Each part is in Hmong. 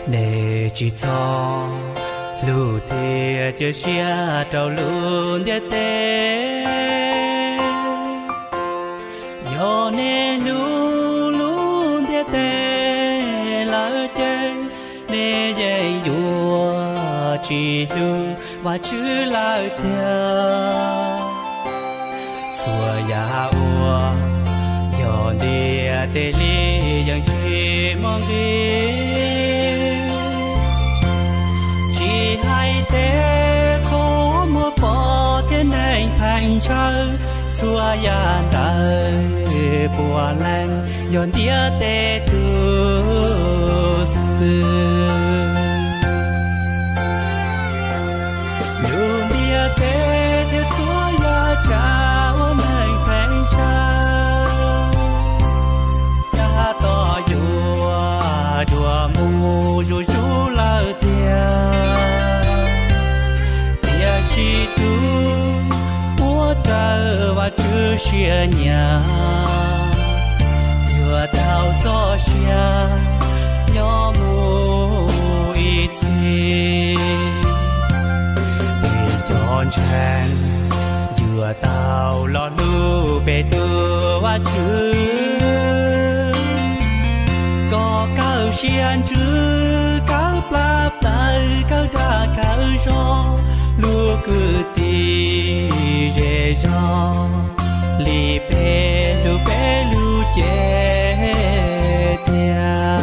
Nej tsis txhob hlub thiab cia siab rau lub ntiaj teb. Yog nej hlub lub ntiaj teb lawm ces nej yeej yuav tsis hlub Vajtswv lawm tiag. Txhua yam uas yog ntiaj teb li yeej tsis muaj nqis, tsis hais tej qhov muag pom thiab neeg pheej ntshaw, txhua yam ntawd puav leej yog ntiaj teb tus xwb. Lub ntiaj teb thiab txhua yam tsav uas neeg pheej ntshaw, tab tom yuav dua mus zuj zus lawm tiag. Tiam sis tus uas raws Vajtswv siab nyiam yuav tau txoj sia nyob mus ib txhis. Peb cov ntseeg yuav tau los hlub peb tus Vajtswv, kom kawg siab ntsws, kawg plab plaws, kawg dag kawg zog, lub kwv tij zej zog li peb hlub peb lub cev tiag.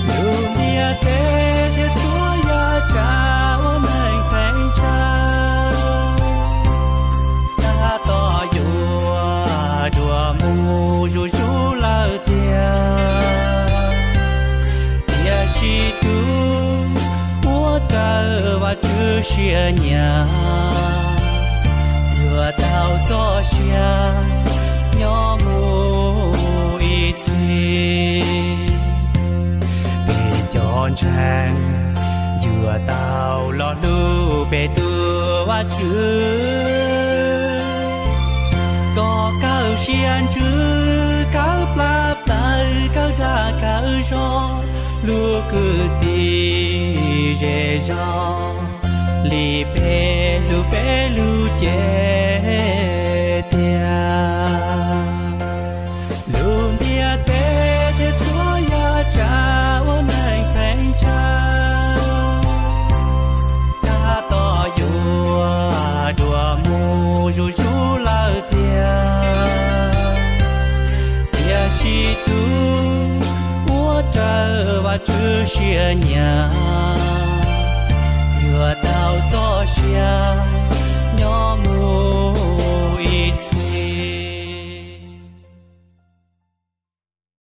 Lub ntiaj teb thiab txhua yam tsav uas neeg pheej ntshaw, tab tom yuav dua mus zuj zus lawm tiag. Tiam sis tus uas raws Vajtswv siab nyiam yuav tau txoj sia nyob mus ib txhis. Peb cov ntseeg yuav tau los hlub peb tus Vajtswv, kom kawg siab ntsws, kawg plab plaws, kawg dag kawg zog, lub kwv tij zej zog li peb hlub peb lub cev tiag. Lub ntiaj teb thiab txhua yam tsav uas neeg pheej ntshaw, tab tom yuav dua mus zuj zus lawm tiag. Tiam sis tus uas raws Vajtswv siab nyiam yuav